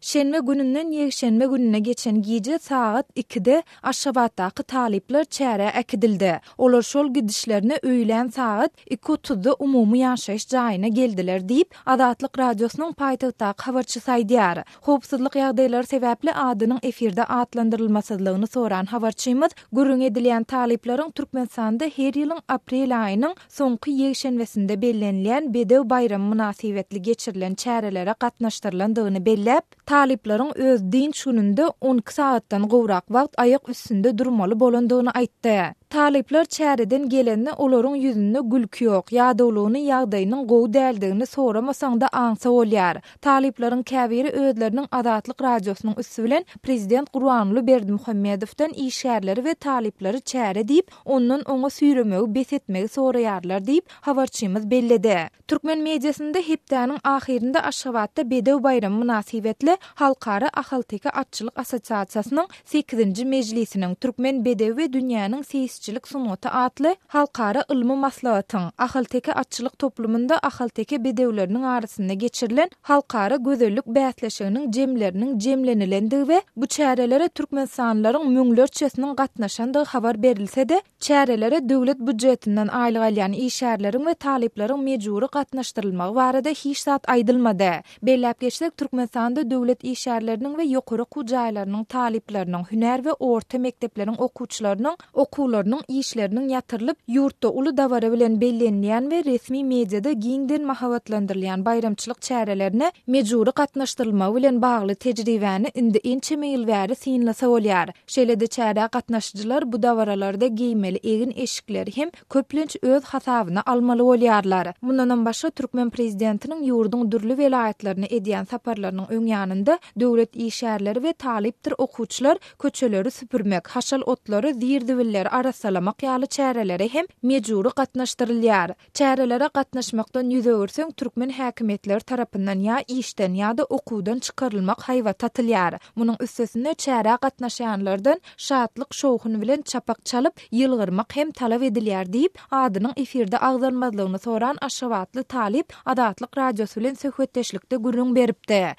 Şenbe gününden ýekşenbe gününe geçen gije sagat ikide Aşgabatdaky talyplar çärä äkidildi. Olar şol gidişlerine öýlän sagat iki otuzda umumy ýaşaýyş jaýyna geldiler diýip, Azatlyk Radiosynyň paýtagtdaky habarçysy aýdýar. Howpsuzlyk ýagdaýlary sebäpli adynyň efirde atlandyrylmasyzlygyny soran habarçymyz gürrüňi edilýän talyplaryň Türkmenistanda her ýylyň aprel aýynyň soňky ýekşenbesinde bellenilýän Bedew baýramy mynasybetli geçirilen çärelere gatnaşdyrylandygyny belläp, talyplaryň öz dynç gününde 12 sagatdan gowrak wagt aýak üstünde durmaly bolandygyny aýtdy. Talyplar çäreden gelende olaryň ýüzünde gülki ýok, ýadawlygyny, ýagdaýynyň gowy däldigini soramasaň-da aňsa bolýar. Talyplaryň käbiri özleriniň Azatlyk Radiosynyň üsti bilen prezident Gurbanguly Berdimuhamedowdan işgärleri we talyplary çäre diýip, ondan oňa süýremegi bes etmegi soraýarlar diýip, habarçymyz belledi. Türkmen mediasynda hepdäniň ahyrynda Aşgabatda Bedew baýramy mynasybetli Halkara ahalteke atçylyk assosiasiýasynyň sekizinji mejlisiniň, Türkmen bedewi we dünýäniň seýisçilik sungaty atly halkara ylmy maslahatyň, Ahalteke atçylyk toplumynda ahalteke bedewleriniň arasynda geçirilen halkara gözellik bäsleşiginiň jemleriniň jemlenilendigi we bu çärelere türkmenistanlylaryň müňlerçesiniň gatnaşandygy habar berilse-de, çärelere döwlet býujetinden aýlyk alýan işgärleriň we talyplaryň mejbury gatnaşdyrylmagy barada hiç zat aýdylmady. Belläp geçsek, Türkmenistanda döwlet işgärleriniň we ýokary okuw jaýlarynyň talyplarynyň, hünär we orta mekdepleriň okuwçylarynyň okuwlarynyň işleriniň ýatyrylyp, ýurtda uly dabara bilen bellenilýän we resmi mediada giňden mahabatlandyrylýan baýramçylyk çärelerine mejbury gatnaşdyrylmagy bilen bagly tejribäni indi ençeme ýyl bäri synlasa bolýar. Şeýle-de çärä gatnaşyjylar bu dabaralarda geýmeli egin-eşikleri hem köplenç öz hasabyna almaly bolýarlar. Mundanam başga türkmen prezidentiniň ýurduň dürli welaýatlaryna edýän saparlarynyň öň ýanynda döwlet işgärleri we talypdyr okuwçylar köçeleri süpürmek, haşal otlary, zir-zibilleri arassalamak ýaly çärelere hem mejbury gatnaşdyrylýar. Çärelere gatnaşmakdan ýüz öwürseň, türkmen häkimiýetleri tarapyndan ýa işden, ýa-da okuwdan çykarylmak haýbaty atylýar. Munuň üstesine, çärä gatnaşýanlardan şatlyk-şowhun bilen çapak çalyp, ýylgyrmak hem talap edilýär diýip, adynyň efirde agzalmazlygyny soran aşgabatly talyp Azatlyk Radiosy bilen söhbetdeşlikde gürrüň beripdi.